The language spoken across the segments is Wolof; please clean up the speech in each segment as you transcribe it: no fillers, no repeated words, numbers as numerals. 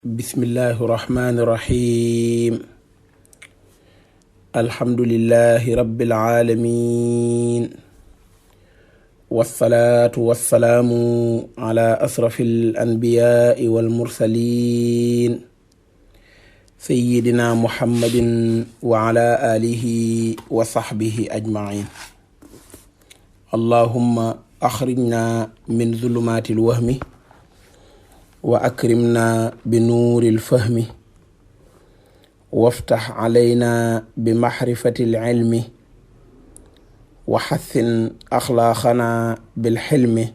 bismillahi rahmaani rahiim alhamdulillahi rabbil aalamiin wassalaatu wassalaamu ala asrafil anbiyaai wal mursaliin sayyidina muhammadin wa ala aalihi wa sahbihi ajmaciin allahumma axrijna min zulumaatil wahmi wa akrimna bi nuuril fahmi waftax calayna bi maxrifatil cilmi wa xassin axlaaqana bil xilmi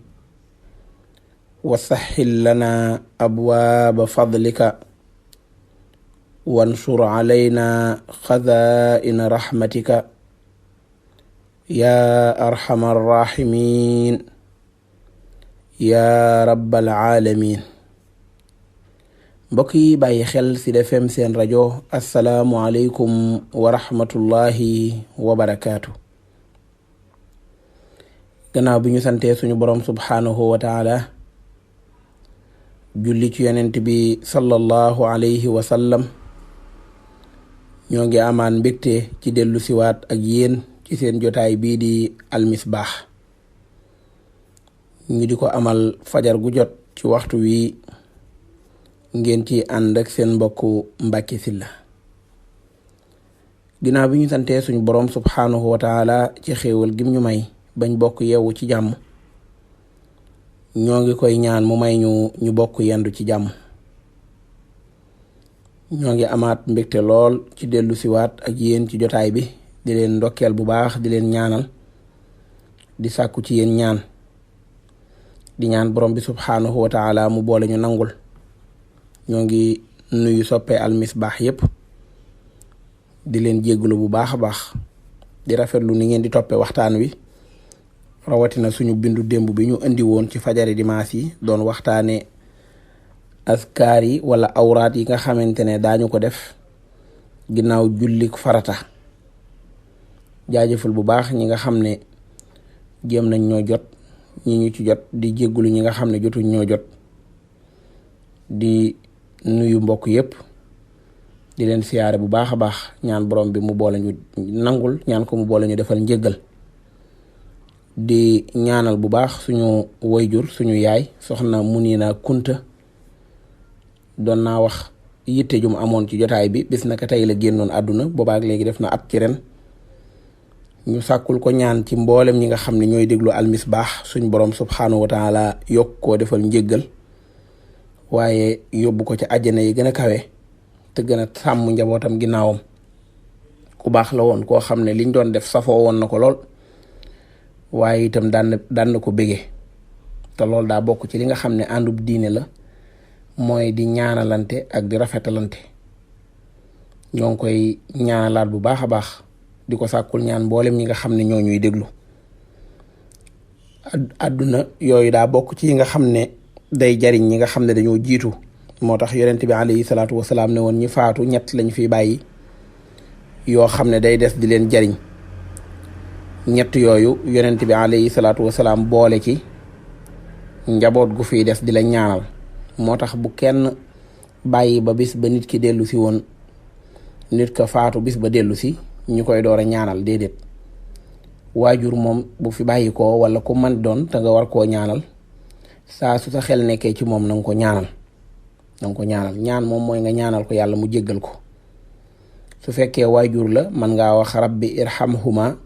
wa saxxil lana abwaaba fadlika wansur calayna xazaa'ina raxmatika yaa arxamar raaximiin yaa rabbal caalamiin. mbokk yi bàyyi xel ci Sud FM seen rajo asalaamualeykum wa rahmatullahi wa barakaatu. gannaaw bi ñu santee suñu boroom subhaanahu wa taala julli ci yonent bi sallallahu alayhi wa sallam ñoo ngi amaan mbégte ci dellu siwaat ak yéen ci seen jotaay bii di almisbaax ñu di ko amal fajar gu jot ci waxtu wi ngeen ci ànd ak seen mbokku Mbàkke Sylla. ginnaaw bi ñu santee suñu boroom subhaanahu wa taala ci xéewal gim ñu may bañ bokk yeewu ci jàmm ñoo ngi koy ñaan mu may ñu bokk yendu ci jàmm. ñoo ngi amaat mbégte lool ci dellu siwaat ak yéen ci jotaay bi di leen ndokkeel bu baax di leen ñaanal di sàkku ci yéen ñaan di ñaan borom bi subhaanahu wa taala mu boole ñu nangul. ñoo ngi nuyu soppee almisbaax yépp di leen jégglu bu baax a baax di rafetlu ni ngeen di toppee waxtaan wi rawatina suñu bindu démb bi ñu indi woon ci fajari dimaas yi doon waxtaane askaar yi wala awraat yi nga xamante ne daañu ko def ginnaaw jullik farata. jaajëfal bu baax ñi nga xam ne jéem nañ ñoo jot ñi ñu ci jot di jégglu ñi nga xam ne jotuñ ñoo jot di nuyu mbokk yépp di leen siyaare bu baax a baax ñaan borom bi mu boole ñu nangul ñaan ko mu boole ñu defal njéggal di ñaanal bu baax suñu wayjur suñu yaay soxna Munina Kunta doon naa wax yitte jum amoon ci jotaay bi bis naka tey la génnoon àdduna boobaak léegi def na at ci ren ñu sàkkul ko ñaan ci mboolem ñi nga xam ne ñooy déglu almisbaax suñu borom subhaanahu wa taala yokk koo defal njéggal waaye yóbbu ko ci àjjana yi gën a kawe te gën a sàmm njabootam ginnaawam. ku baax la woon koo xam ne liñ doon def safoo woon na ko lool waaye itam daan na ko bége te loolu daa bokk ci li nga xam ne àndub diine la mooy di ñaanalante ak di rafetalante. ñoo ngi koy ñaanalaat bu baax a baax di ko sàkkul ñaan mboolem ñi nga xam ne ñoo ñuy déglu. àdduna yooyu daa bokk ci yi nga xam ne day jariñ ñi nga xam ne dañoo jiitu moo tax yonent bi alayhi salaatu wasalaam ne woon ñi faatu ñett lañ fi bàyyi yoo xam ne day des di leen jariñ. ñett yooyu yonent bi alayhi salaatu wasalaam boole ci njaboot gu fiy des di la ñaanal. moo tax bu kenn bàyyi ba bis ba nit ki dellu si woon nit ka faatu bis ba dellu si ñu koy door a ñaanal déedéet. waajur moom bu fi bàyyi ko wala ku man doon te nga war koo ñaanal saa su sa xel nekkee ci moom nanga ko ñaanal ñaan moom mooy nga ñaanal ko yàlla mu jéggal ko. su fekkee waajur la man ngaa wax rabbi irhamhuma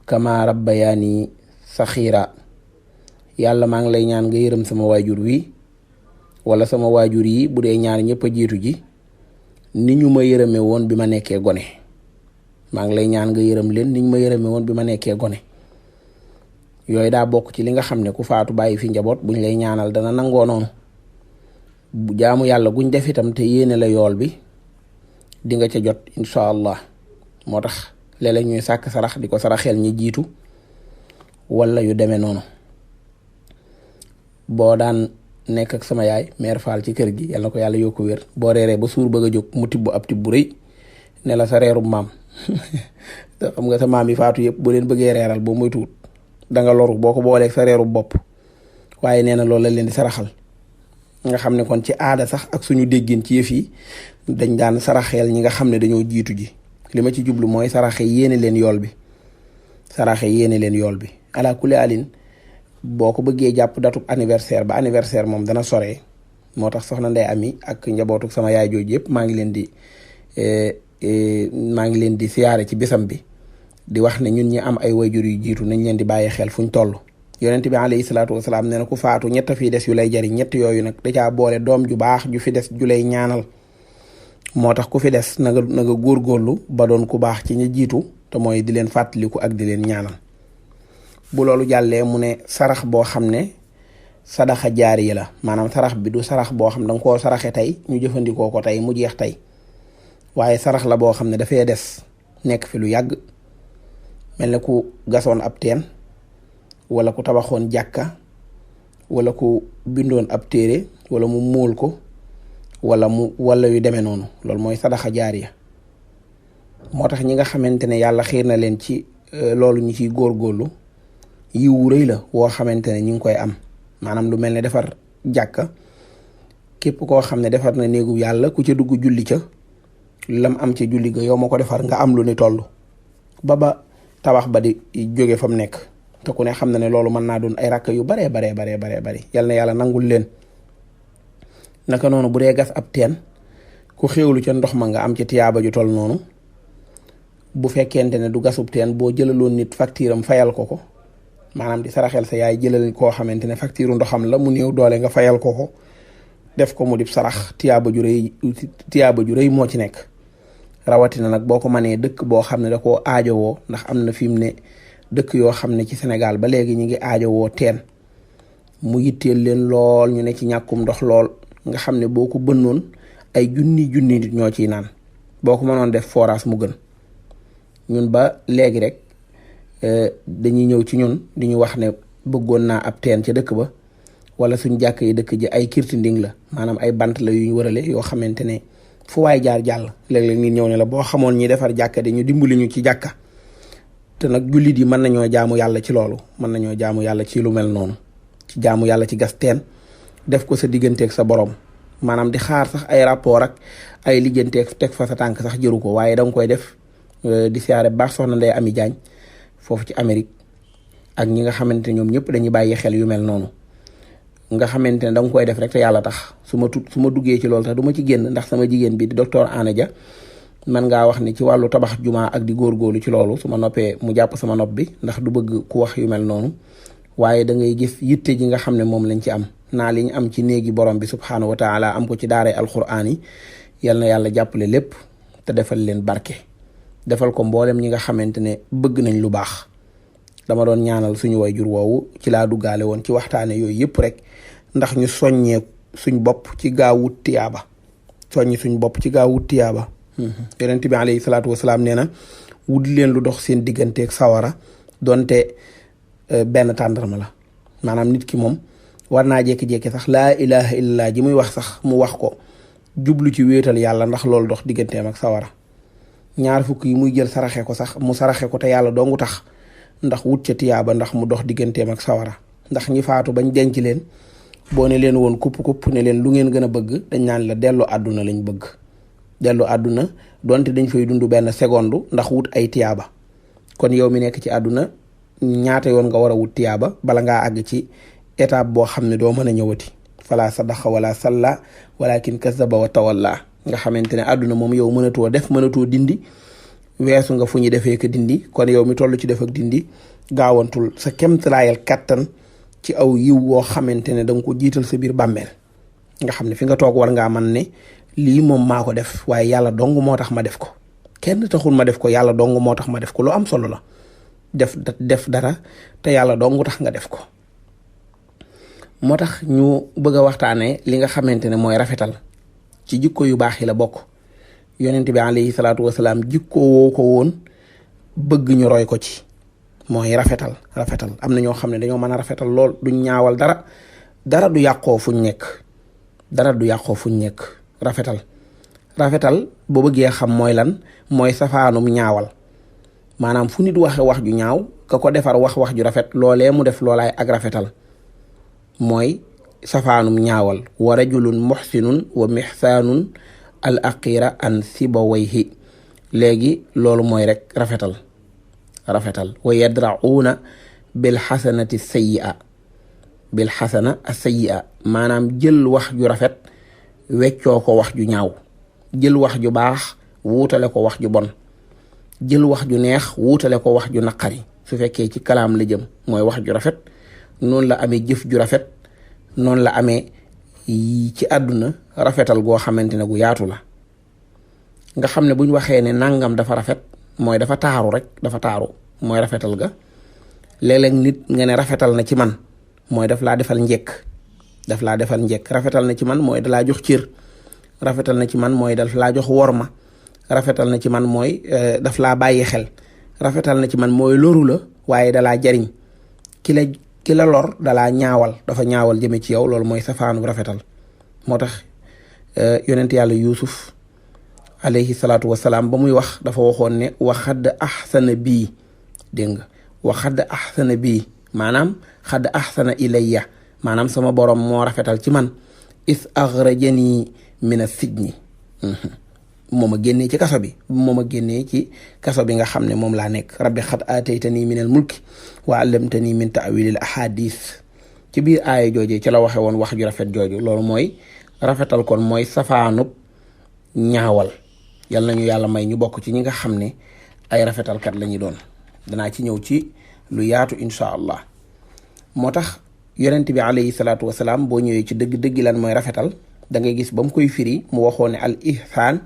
kama rabbayani saxiira yàlla maa ngi lay ñaan nga yërëm sama waajur wi wala sama waajur yi bu dee ñaar ñëpp a jiitu ji ni ñu ma yërëme woon bi ma nekkee gone. maa ngi lay ñaan nga yërëm leen ni ñu ma yërëme woon bi ma nekkee gone. yooyu daa bokk ci li nga xam ne ku faatu bàyyi fi njaboot buñ lay ñaanal dana nangoo noonu. bu jaamu yàlla guñ def itam te yéene la yool bi di nga ca jot incha allah. moo tax léeg-léeg ñuy sàkk sarax di ko saraxeel ñi jiitu wala yu demee noonu. boo daan nekk ak sama yaay mère Fall ci kër gi yàlla ko yàlla yokku wér boo reeree ba suur bëgg a jóg mu tibb ab tibb bu rëy ne la sa reeru maam xam nga sa maam yi faatu yëpp bu leen bëggee reeral boo muy tuut da nga loru boo ko booleeg sa reeru bopp waaye nee na loolu la leen di saraxal nga xam ne kon ci aada sax ak suñu déggin ci yëf yi dañ daan saraxeel ñi nga xam ne dañoo jiitu ji. li ma ci jublu mooy saraxe yéene leen yool bi saraxe yéene leen yool bi ala kulli alin boo ko bëggee jàpp datub anniversaire ba anniversaire moom dana sore. moo tax soxna Ndey Ami ak njabootuk sama yaay jooju yëpp maa ngi leen di siyaare ci bisam bi di wax ne ñun ñi am ay wayjur yu jiitu nañ leen di bàyyi xel fuñ toll. yonent bi alayhi salaatu wasalaam nee na ku faatu ñett fii des yu lay jariñ ñett yooyu nag da caa boole doom ju baax ju fi des ju lay ñaanal. moo tax ku fi des na nga góorgóorlu ba doon ku baax ci ña jiitu te mooy di leen fàttaliku ak di leen ñaanal. bu loolu jàllee mu ne sarax boo xam ne sadaxa jaariya la maanaam sarax bi du sarax boo xam danga koo saraxe tey ñu jëfandikoo ko tey mu jeex tey waaye sarax la boo xam ne dafay des nekk fi lu yàgg mel ne ku gasoon ab teen wala ku tabaxoon jàkka wala ku bindoon ab téere wala mu móol ko wala yu demee noonu loolu mooy sadaxa jaariya. moo tax ñi nga xamante ne yàlla xiir na leen ci loolu ñu ciy góorgóorlu yiwu rëy la woo xamante ne ñu ngi koy am. maanaam lu mel ne defar jàkka képp koo xam ne defar na néegu yàlla ku ca dugg julli ca lam am ca julli ga yow ma ko defar nga am lu ni toll ba tabax ba di jóge fa mu nekk te ku ne xam na ne loolu mën naa doon ay rakk yu baree bari yal na yàlla nangul leen. naka noonu bu dee gas ab teen ku xéewlu ca ndox ma nga am ca tiyaaba ju toll noonu. bu fekkente ne du gasub teen boo jëlaloon nit facture am fayal ko maanaam di saraxel sa yaay jëlal koo xamante ne facture ndoxam la mu néew doole nga fayal ko def ko mu dib sarax tiyaaba ju rëy moo ci nekk. rawatina nag boo ko mënee dëkk boo xam ne da koo aajowoo ndax am na fi mu ne dëkk yoo xam ne ci Sénégal ba léegi ñu ngi aajowoo teen mu yitteel leen lool ñu ne ci ñàkkum ndox lool nga xam ne boo ko bënnoon ay junni nit ñoo ciy naan boo ko mënoon def forage mu gën. ñun ba léegi rek dañuy ñëw ci ñun di ñu wax ne bëggoon naa ab teen ca dëkk ba wala suñ jàkk yi dëkk ji ay kirtinding la maanaam ay bant la yu ñu wërale yoo xamante ne fu waay jaar jàll léeg-léeg nit ñëw ne la boo xamoon ñi defar jàkka di ñu dimbali ñu ci jàkka. te nag jullit yi mën nañoo jaamu yàlla ci loolu mën nañoo jaamu yàlla ci lu mel noonu ci jaamu yàlla ci gas teen def ko sa digganteeg sa borom maanaam di xaar sax ay rapport ak ay lijjanteeg teg fa sa tànk sax jëru ko waaye danga koy def. di siyaare baax soxna Ndey Ami Jaañ foofu ci Amérique ak ñi nga xamante ne ñoom ñëpp dañuy bàyyi xel yu mel noonu nga xamante ne danga koy def rek te yàlla tax su ma duggee ci loolu tax du ma ci génn ndax sama jigéen bi di docteur Ana Dia man ngaa wax ni ci wàllu tabax jumaa ak di góorgóorlu ci loolu su ma noppee mu jàpp sama nopp bi ndax du bëgg ku wax yu mel noonu waaye da ngay gis yitte ji nga xam ne moom lañ ci am naa li ñu am ci néegi borom bi subhaanahu wa taala am ko ci daaray alquran yi yal na yàlla jàppale lépp te defal leen barke. defal ko mboolem ñi nga xamante ne bëgg nañ lu baax dama doon ñaanal suñu wayjur woowu ci laa duggaale woon ci waxtaane yooyu yëpp rek ndax ñu soññee suñ bopp ci gaawut tiyaaba yonent bi alayhi salaatu wasalaam nee na wut leen lu dox seen digganteeg sawara donte benn tàndarma la maanaam nit ki moom war naa jékki-jékki sax laa ilaha illallah ji muy wax sax mu wax ko jublu ci wéetal yàlla ndax loolu dox digganteem ak sawara. ñaar fukk yi muy jël saraxe ko sax mu saraxe ko te yàlla dongu tax ndax wut ca tiyaaba ndax mu dox digganteem ak sawara ndax ñi faatu bañ denc leen boo ne leen woon kupp ne leen lu ngeen gën a bëgg dañ naan la dellu àdduna lañ bëgg. dellu àdduna donte dañ fay dund benn seconde ndax wut ay tiyaaba kon yow mi nekk ci àdduna ñaata yoon nga war a wut tiyaaba bala ngaa àgg ci étape boo xam ne doo mën a ñëwati. fala sadaqa wala salla walakin kazaba wa tawalla nga xamante ne àdduna moom yow mënatoo dindi weesu nga fu ñu defee ko dindi kon yow mi toll ci def ak dindi gaawantul sa kemtalaayal kattan ci aw yiw woo xamante ne danga ko jiital sa biir bàmmeel nga xam ne fi nga toog war ngaa man ne lii moom maa ko def waaye yàlla dong moo tax ma def ko kenn taxul ma def ko yàlla dong moo tax ma def ko lu am solo la def dara te yàlla dong tax nga def ko. moo tax ñu bëgg a waxtaanee li nga xamante ne mooy rafetal ci jikko yu baax yi la bokk yonent bi alayhi salaatu wasalaam jikko woo ko woon bëgg ñu roy ko ci mooy rafetal am na ñoo xam ne dañoo mën a rafetal lool duñ ñaawal dara du yàqoo fuñ nekk rafetal boo bëggee xam mooy lan mooy safaanum ñaawal maanaam fu nit waxe wax ju ñaaw ka ko defar wax ju rafet loolee mu def loolaay ak rafetal mooy safaanum ñaawal wa rajulun muxsinun wa mixsaanun al aqira an sibawayhi léegi loolu mooy rek rafetal wa yadra'uuna bil xasanati sayyi'a bil xasana as-sayyi'a maanaam jël wax ju rafet weccoo ko wax ju ñaaw jël wax ju baax wuutale ko wax ju bon jël wax ju neex wuutale ko wax ju naqari su fekkee ci kalaam la jëm mooy wax ju rafet noonu la amee jëf ju rafet noonu la amee ci àdduna rafetal goo xamante ne gu yaatu la nga xam ne buñ waxee ne nangam dafa rafet mooy dafa taaru rek dafa taaru mooy rafetal ga léeg-léeg nit nga ne rafetal na ci man mooy daf laa defal njekk rafetal na ci man mooy dalaa jox cër rafetal na ci man mooy daf laa jox worma rafetal na ci man mooy daf laa bàyyi xel rafetal na ci man mooy loru la waaye dalaa jariñ ki la lor dalaa ñaawal dafa ñaawal jëme ci yow loolu mooy safaanu rafetal moo tax yonent yàlla yuusuf alayhi salaatu wasalaam ba muy wax dafa waxoon ne waxadd axsana bii dégg nga waxadd axsana bii maanaam xadd axsana ilayya maanaam sama borom moo rafetal ci man is axrajani min as-sijni moo ma génnee ci kaso bi nga xam ne moom laa nekk rabbi xad aataytani min al mulki wa allamtani min ta'wilil ahadis ci biir aaya jooje ci la waxe woon wax ju rafet jooju loolu mooy rafetal kon mooy safaanub ñaawal yal nañu yàlla may ñu bokk ci ñi nga xam ne ay rafetalkat la ñu doon danaa ci ñëw ci lu yaatu incha allah moo tax yonent bi alayhi salaatu wasalaam boo ñëwee ci dëgg-dëgg lan mooy rafetal da ngay gis ba mu koy firi mu waxoon ne al ihsaan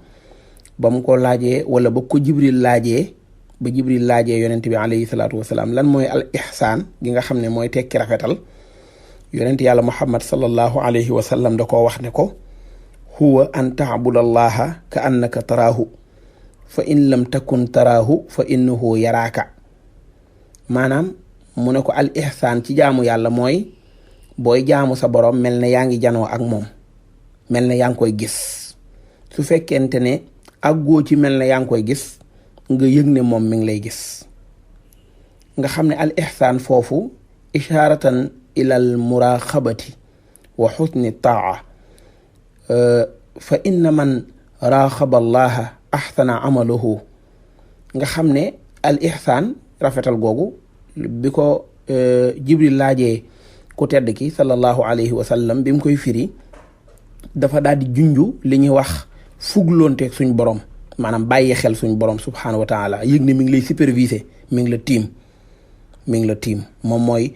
ba mu ko laajee wala ba ko jibril laajee yonent bi alayhi salaatu wasalaam lan mooy al ihsaan gi nga xam ne mooy tekki rafetal yonent yàlla muhammad sallallahu alayhi wa sallam da koo wax ne ko huwa an taabudallaha ka annaka taraahu fa in lam takun taraahu fa innahu yaraaka maanaam mu ne ko al ihsaan ci jaamu yàlla mooy booy jaamu sa borom mel ne yaa ngi janoo ak moom mel ne yaa ngi koy gis su fekkente ne àggoo ci mel ne yaa ngi koy gis nga yëg ne moom mi ngi lay gis nga xam ne al ihsaan foofu isharatan ilal muraqabati wa xusni taa fa inna man raqaba allaha axsana amaluhu nga xam ne al ihsaan rafetal googu bi ko jibril laajee ku tedd ki sallallahu alayhi wa sallam bi mu koy firi dafa daal di junju li ñuy wax fugloonteeg suñ borom maanaam bàyyi xel suñ borom subhaanahu wa taala yëg ne mi ngi lay superviser mi ngi la tiim moom mooy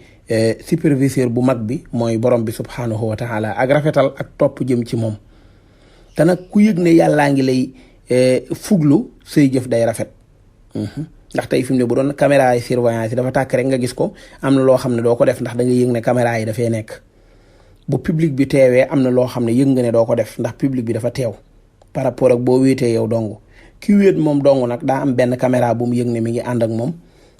superviseur bu mag bi mooy borom bi subhaanahu wa taala ak rafetal ak topp jëm ci moom te nag ku yëg ne yàllaa ngi lay fuglu say jëf day rafet ndax tey fi mu ne bu doon caméra yi surveillance yi dafa tàkk rek nga gis ko am na loo xam ne doo ko def ndax da nga yëg ne caméra yi dafay nekk bu public bi teewee am na loo xam ne yëg nga ne doo ko def ndax public bi dafa teew par rapport ak boo wéetee yow dong ki wéet moom dong nag daa am benn caméra bu mu yëg ne mi ngi ànd ak moom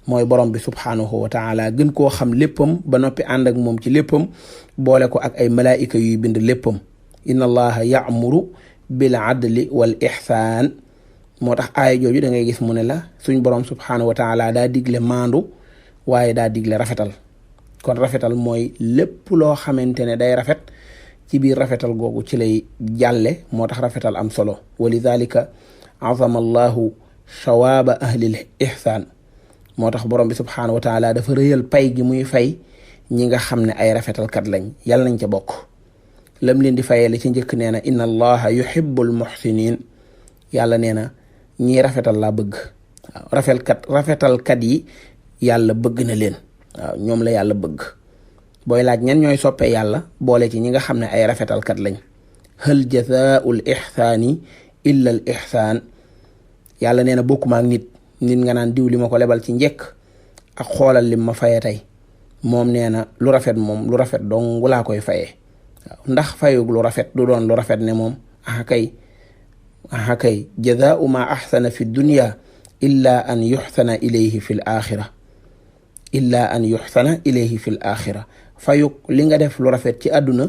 mooy borom bi subhaanahu wa taala gën koo xam léppam ba noppi ànd ak moom ci léppam boole ko ak ay malaayika yuy bind léppam inna allaha ya'muru bil adli wal ihsaan moo tax aaya jooju da ngay gis mu ne la suñ borom subhaanahu wa taala daa digle maandu waaye daa digle rafetal kon rafetal mooy lépp loo xamante ne day rafet ci biir rafetal googu ci lay jàlle moo tax rafetal am solo wa lidalika azama allahu shawaaba ahlil ihsaan moo tax borom bi subhaanahu wa taala dafa rëyal pay gi muy fay ñi nga xam ne ay rafetalkat lañ yàlla nañ ca bokk lam leen di fayee la ci njëkk nee na inna allaha yuhibbul muhsinin yàlla nee na ñii rafetal laa bëgg waaw rafetalkat yi yàlla bëgg na leen waaw ñoom la yàlla bëgg booy laaj ñan ñooy soppee yàlla boole ci ñi nga xam ne ay rafetalkat lañ hal jazaa'ul ihsaani illa al ihsaan yàlla nee na bokkuma ak nit nga naan diw li ma ko lebal ci njëkk ak xoolal lim ma faye tey moom nee na lu rafet moom lu rafet dong laa koy fayee waaw ndax fayug lu rafet du doon lu rafet ne moom aha kay jazaa'u ma ahsana fi dunya illa an yuhsana ilayhi fi l axira fayug li nga def lu rafet ci àdduna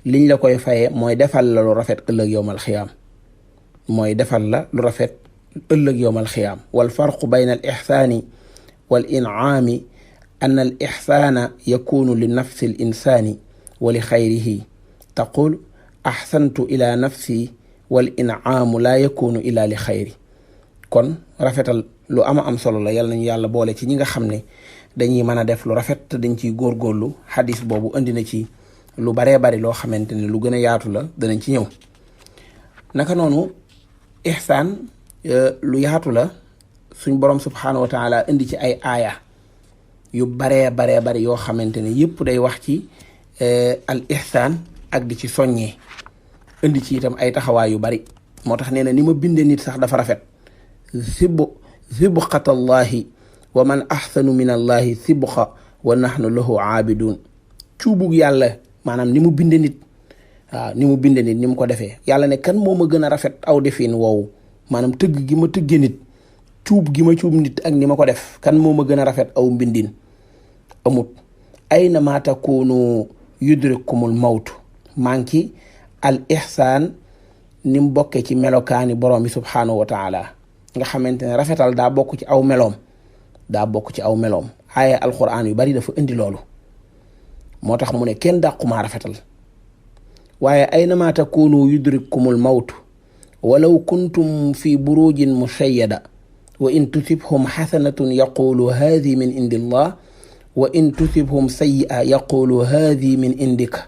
liñ la koy fayee mooy defal la lu rafet ëllëg yowmal xiyaam wal farqu bayna al ihsaani wal in'aami anna al ihsaana yakunu li nafsi al insaani wa li xayrihi taqul ahsantu ila nafsi wal inaamu laa yakunu ila li xayri. kon rafetal lu am solo la. yal nañu yàlla boole ci ñi nga xam ne dañuy mën a def lu rafet te dañ ciy góorgóorlu. xadis boobu indi na ci lu baree bari loo xamante ne lu gën a yaatu la, danañ ci ñëw. naka noonu ihsaan lu yaatu la. suñ borom subhaanahu wa taala indi ci ay aaya yu baree bari yoo xamante ne yëpp day wax ci al ihsaan ak di ci soññee. indi ci itam ay taxawaay yu bari. moo tax nee na ni ma binde nit sax dafa rafet. sibqatallahi wa man ahsanu min allahi sibqa wa nahnu lahu aabidun. cuubug yàlla maanaam ni mu binde nit. waaw ni mu binde nit ni mu ko defee. yàlla ne kan moo ma gën a rafet aw defin woowu. maanaam tëgg gi ma tëgge nit, cuub gi ma cuub nit ak ni ma ko def, kan moo ma gën a rafet aw mbindin. amut. ayna ma takunu yudrikumul mawtu. maa ngi ci al ihsaan ni mu bokkee ci melokaani borom bi subhaanahu wa taala nga xamante ne rafetal daa bokk ci aw meloom. daa bokk ci aw meloom. aaya alquran yu bari dafa indi loolu. moo tax mu ne kenn dàqumaa rafetal. waaye ayna ma takunu yudrikumul mawtu walaw kuntum fi burujin mushayyada wa in tusibhum xasanatun yaqulu haadi min indillah wa in tusibhum sayyi'a yaqulu haadi min indika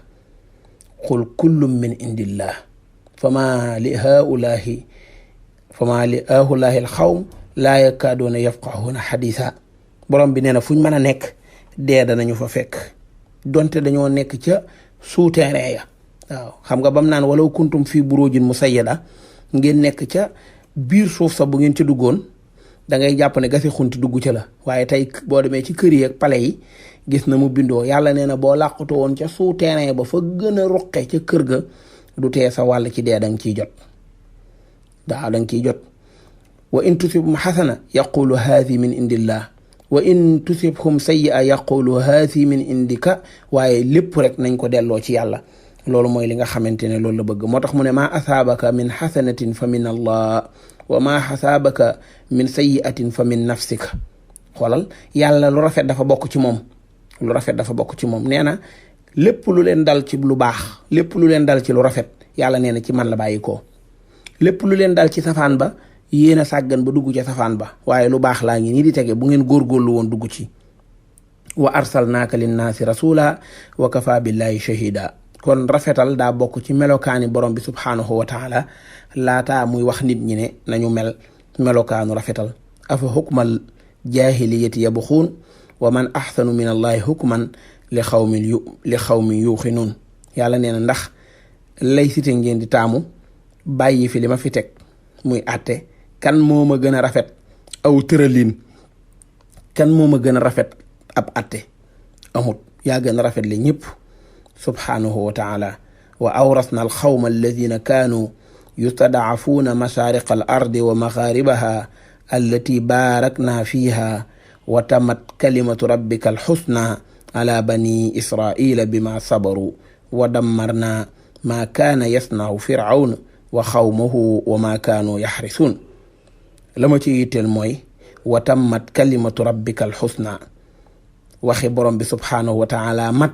qul kullum min indillah fama li haulahi alxawm laa yakaaduuna yafqahuuna xadisa. borom bi nee na fuñ mën a nekk dee danañu fa fekk donte dañoo nekk ca souterrain ya. waaw xam nga bam naan walaw kuntum fii burujin musayyada ngeen nekk ca biir suuf sa bu ngeen ci duggoon da ngay jàpp ne gasi xunti dugg ca la. waaye tey boo demee ci kër yi ak pale yi gis na mu bindoo. yàlla nee na boo làqatu woon ca souterrain ba fa gën a ruqe ca kër ga du tee sa wàll ci dee danga ciy jot. waaw danga ciy jot. wa in tusibhum xasana yaqulu haadi min indillah wa in tusibhum sayyi'a yaqulu haadi min indika. waaye lépp rek nañ ko delloo ci yàlla. loolu mooy li nga xamante ne loolu la bëgg. moo tax mu ne maa asaabaka min xasanatin fa min allah wa maa xasaabaka min sayyi'atin fa min nafsika. xoolal yàlla lu rafet dafa bokk ci moom. lu rafet dafa bokk ci moom. nee na lépp lu leen dal ci lu baax, lépp lu leen dal ci lu rafet, yàlla nee na ci man la bàyyi ko. lépp lu leen dal ci safaan ba yéen a sàggan ba dugg ca safaan ba, waaye lu baax laa ngi nii di tege bu ngeen góorgóorlu woon dugg ci. wa arsalnaaka linnaasi rasula wa kafa billahi shahida. kon rafetal daa bokk ci melokaani borom bi subhaanahu wa taala laataa muy wax nit ñi ne nañu mel melokaanu rafetal. afa hukmal jaahiliyati yabxuun wa man ahsanu min allahi hukman li xawmin yuuxinuun. yàlla nee na ndax lay site ngeen di taamu bàyyi fi li ma fi teg muy àtte. kan moo ma gën a rafet aw tëraliin, kan moo ma gën a rafet ab àtte? amut. yaa gën a rafet li ñëpp subhaanahu wa taala. wa awrasna al xawma alladina kaanu yustadcafuuna mashaariqa al ardi wa maxaaribaha allati baarakna fiha wa tamat kalimatu rabbika alxusna ala bani israila bima sabaru wa dammarna maa kaana yasnacu fircawn wa xawmahu wa maa kaanu yaxrisuun. la ma ci yitteel mooy wa tammat kalimatu rabbika alxusna. waxi borom bi subhaanahu wa taala mat,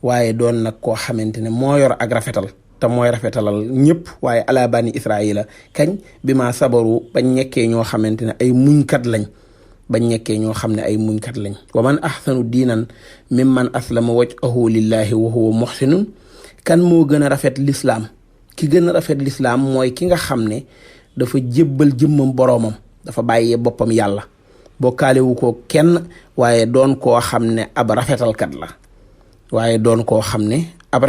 waaye doon nag koo xamante ne moo yor ak rafetal te mooy rafetalal ñëpp. waaye ala bani israila kañ bi ma sabaru bañ nekkee ñoo xamante ne ay muñkat lañ. bañ nekkee ñoo xam ne ay muñkat lañ. wa man ahsanu diinan mimman aslama wajhahu lillahi wa huwa muhsinun. kan moo gën a rafet lislaam? ki gën a rafet lislaam mooy ki nga xam ne dafa jébbal jëmmam boroomam, dafa bàyyee boppam yàlla, bokkaalewu ko kenn, waaye doon koo xam ne ab rafetalkat la. waaye doon koo xam ne ab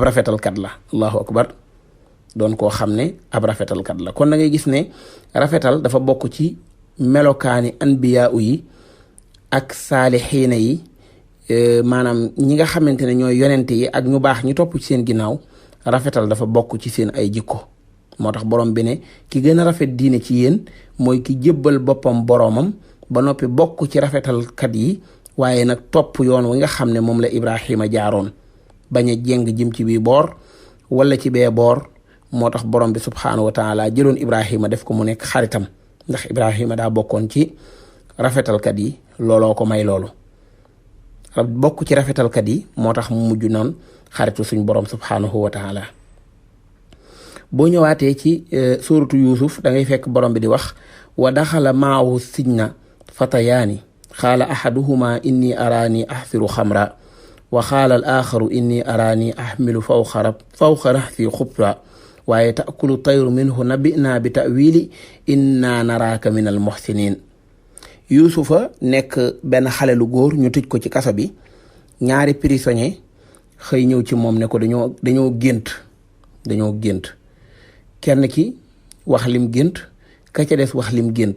rafetalkat la. allahu akbar. doon koo xam ne ab rafetalkat la. kon da ngay gis ne rafetal dafa bokk ci melokaani anbiyaa yi ak saalixiina yi. maanaam ñi nga xamante ne ñooy yonente yi ak ñu baax ñi topp ci seen ginnaaw, rafetal dafa bokk ci seen ay jikko. moo tax borom bi ne ki gën a rafet diine ci yéen mooy ki jébbal boppam boroomam ba noppi bokk ci rafetalkat yi, waaye nag topp yoon wi nga xam ne moom la Ibrahima jaaroon, bañ a jéng jëm ci bii boor wala ci bee boor. moo tax borom bi subhaanahu wa taala jëloon Ibrahima def ko mu nekk xaritam, ndax Ibrahima daa bokkoon ci rafetalkat yi. looloo ko may loolu. bokk ci rafetalkat yi moo tax mu mujj noon xaritu suñ borom subhanahu wa taala. boo ñëwaatee ci suuratu Yuusuf da ngay fekk borom bi di wax wa daxala maahu sijna fatayaani xaala ahaduhuma inni araani axsiru xamra wa xaala al axaru inni araani axmilu fawqa raxsi xubra waaye taakulu tayru minhu nabina bi tawili inna naraaka min al muxsinin. Yuusufa nekk benn xale lu góor ñu tëj ko ci kaso bi, ñaari prisonnier xëy ñëw ci moom ne ko dañoo gént kenn ki wax lim gént, ka ca des wax lim gént,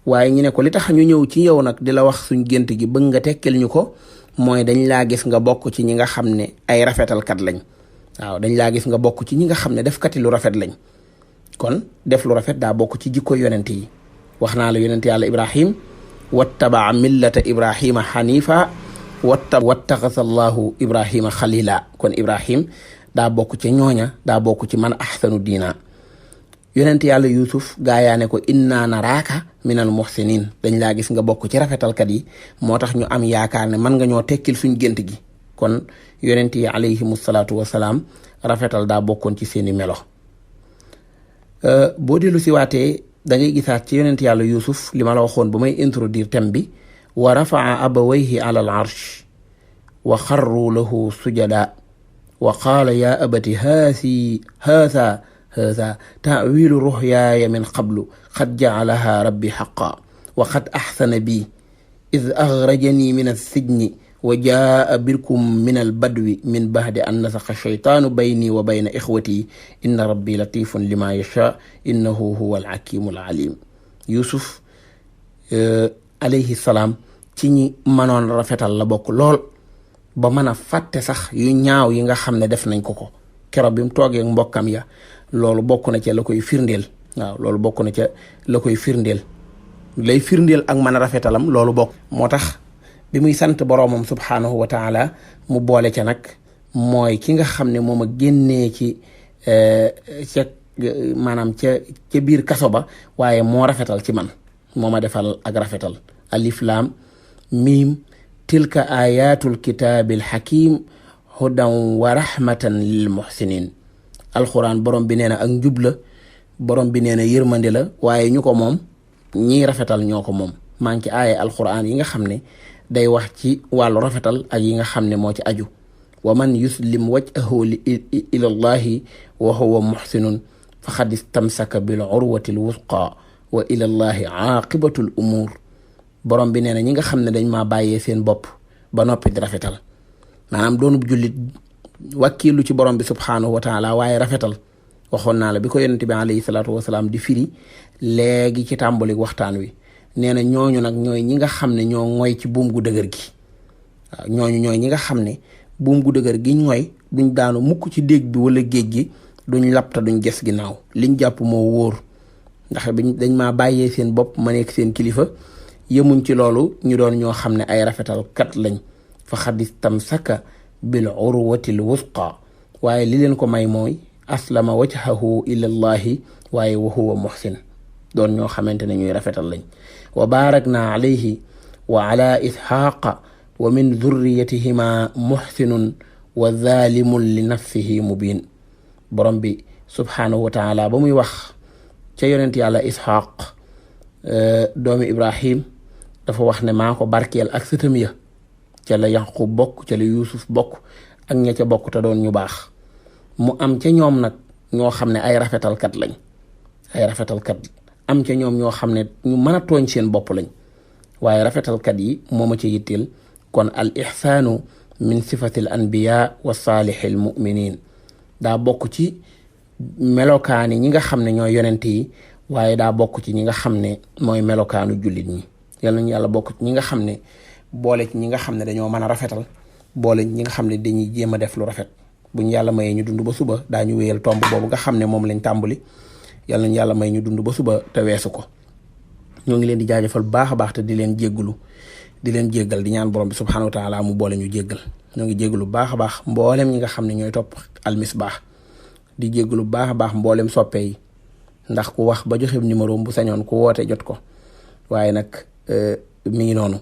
waaye ñu ne ko li tax ñu ñëw ci yow nag di la wax suñ gént gi bëgg nga tekkil ñu ko mooy dañ laa gis nga bokk ci ñi nga xam ne ay rafetalkat lañ. waaw dañ laa gis nga bokk ci ñi nga xam ne defkati lu rafet lañ. kon def lu rafet daa bokk ci jikko yonent yi. wax naa la yonent yàlla Ibrahim wattabaa millata Ibrahima xanifa wattaxasa allahu Ibrahima xalila. kon Ibrahim daa bokk ci ñooña, daa bokk ci man ahsanu diina. yonent yàlla Yuusuf gaayaane ko inna naraaka minal muhsinin, dañ laa gis nga bokk ci rafetalkat yi, moo tax ñu am yaakaar ne mën nga ñoo tekkil suñ gént gi. kon yonent yi alayhimu salaatu wasalaam rafetal daa bokkoon ci seeni melo. boo dellu si waatee da ngay gisaat ci yonent yàlla Yuusuf li ma la waxoon ba may introduire thème bi, wa rafaa abawayhi ala al arsh wa xarru lahu sujada wa qaala yaa abati haasa taawilu ruxyaaya min qablu qad jacalaha rabbi xaqa wa qad axsana bi id axrajani min alsijni wa jaa birkum min albadwi min bahdi an nasaxa shaytaanu bayni wa bayna ixwati inna rabbi latifun lima yasha innahu huwa alxakimu alalim. Yuusuf alayhi salaam ci ñi mënoon rafetal la bokk lool, ba mën a fàtte sax yu ñaaw yi nga xam ne def nañ ko keroog bi mu toogee mbokkam ya. loolu bokk na ca la koy firndeel. waaw loolu bokk na ca la koy firndeel, lay firndeel ak mën a rafetalam loolu bokk. moo tax bi muy sant boroomam subhaanahu wa taala mu boole ca nag mooy ki nga xam ne moom a génnee ci maanaam ca biir kaso ba, waaye moo rafetal ci man, moo ma defal ak rafetal. alif laam miim tilka ayatul kitaabil hakim hudan wa rahmatan lil muhsinin. alxuraan borom bi nee na ak njub la, borom bi nee na yërmande la, waaye ñu ko moom ñiy rafetal ñoo ko moom. maa ngi ci aaya alxuraan yi nga xam ne day wax ci wàllu rafetal ak yi nga xam ne moo ci aju. wa man yuslim wajhahu ila llahi wa huwa muhsinun faqad istamsaka bil urwatil wusqa wa ila llahi aqibatul umur. borom bi nee na ñi nga xam ne dañ maa bàyyee seen bopp ba noppi di rafetal, maanaam doonub jullit wàkkiilu ci borom bi subhaanahu wa taala waaye rafetal. waxoon naa la bi ko yonent bi alayhi salaatu wasalaam di firi léegi ci tàmbali waxtaan wi, nee na ñooñu nag ñooy ñi nga xam ne ñoo ngoy ci buum gu dëgër gi. waaw ñooñu ñooy ñi nga xam ne buum gu dëgër gi ngoy duñ daanu mukk ci déeg bi wala géej gi, duñ lapta duñ ges ginnaaw. liñ jàpp moo wóor, ndax dañ maa bàyyee seen bopp ma nekk seen kilifa. yemuñ ci loolu, ñu doon ñoo xam ne ay rafetal kat lañ. fa xadis tamsaka bil urwatil wusqa, waaye li leen ko may mooy aslama wajhahu ilallahi waaye wa huwa muhsin, doon ñoo xamante ne ñuy rafetal lañ. wa baarakna alayhi wa ala isxaaqa wa min dhurriyatihima muhsinun wa zalimun li nafsihi mubin. borom bi subhaanahu wa taala ba muy wax ca yonent yàlla isxaaq doomi ibrahim dafa wax ne maa ko barkeel ak sëtam ya, ca la yaqub bokk, ca la yuusuf bokk ak ña ca bokk te doon ñu baax. mu am ca ñoom nag ñoo xam ne ay rafetalkat lañ, am ca ñoom ñoo xam ne ñu mën a tooñ seen bopp lañ, waaye rafetalkat yi moo ma ci yitteel. kon al ihsaanu min sifatil anbiya wa saalihil muminin, daa bokk ci melokaani ñi nga xam ne ñooy yonent yi, waaye daa bokk ci ñi nga xam ne mooy melokaanu jullit ñi. yàlla nañu yàlla bokk ci ñi nga xam ne boole ci ñi nga xam ne dañoo mën a rafetal, boole ñi nga xam ne dañuy jéem a def lu rafet. buñ yàlla mayee ñu dund ba suba daañu wéyal tomb boobu nga xam ne moom lañ tàmbali. yàlla nañu yàlla may ñu dund ba suba te weesu ko. ñoo ngi leen di jaajëfal baax a baax te di leen jéggulu, di leen jéggal, di ñaan borom bi subhanahu wa taala mu boole ñu jéggal. ñoo ngi jéggulu baax a baax mboolem ñi nga xam ne ñooy topp Al Misbah, di jéggulu baax a baax mboolem soppe yi, ndax ku wax ba joxe numéro bu sañoon ku woote jot ko, waaye nag mi ngi noonu.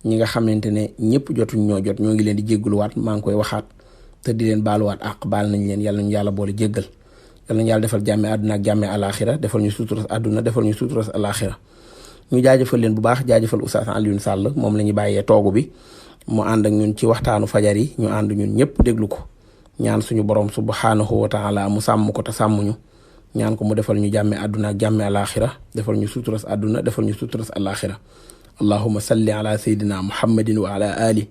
ñi nga xamante ne ñëpp jotuñ ñoo jot ñoo ngi leen di jégguluwaat maa ngi koy waxaat te di leen baaluwaat àq baal nañ leen yàlla ñu yàlla boole jéggal yàlla ñu yàlla defal jàmme àdduna ak jàmme alaxira defal ñu suturas àdduna defal ñu suturas alaxira ñu jaajëfal leen bu baax jaajëfal Oustaz Alioune Sall moom la ñu bàyyee toogu bi mu ànd ak ñun ci waxtaanu fajar yi ñu ànd ñun ñëpp déglu ko ñaan suñu borom subhanahu wa taala mu sàmm ko te sàmmuñu ñaan ko mu defal ñu jàmme àdduna ak jàmme alaxira defal ñu suturas àdduna defal ñu suturas alaxira allahuma salli ala sayyidina muhammadin wa ala ali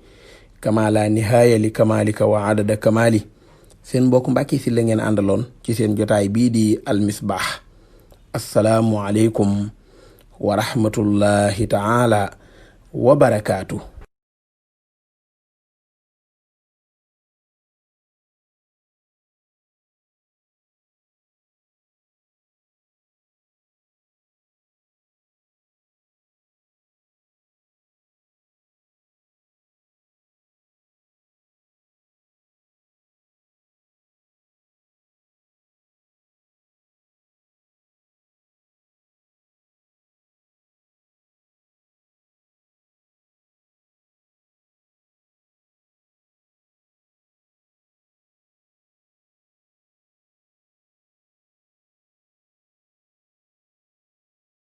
kama la nihaaya li kamalika wa adada kamali seen mbokk Mbàkke Sylla ngeen àndaloon ci seen jotaay bii di Al Misbah assalaamu aleykum wa rahmatullahi taala wa barakaatu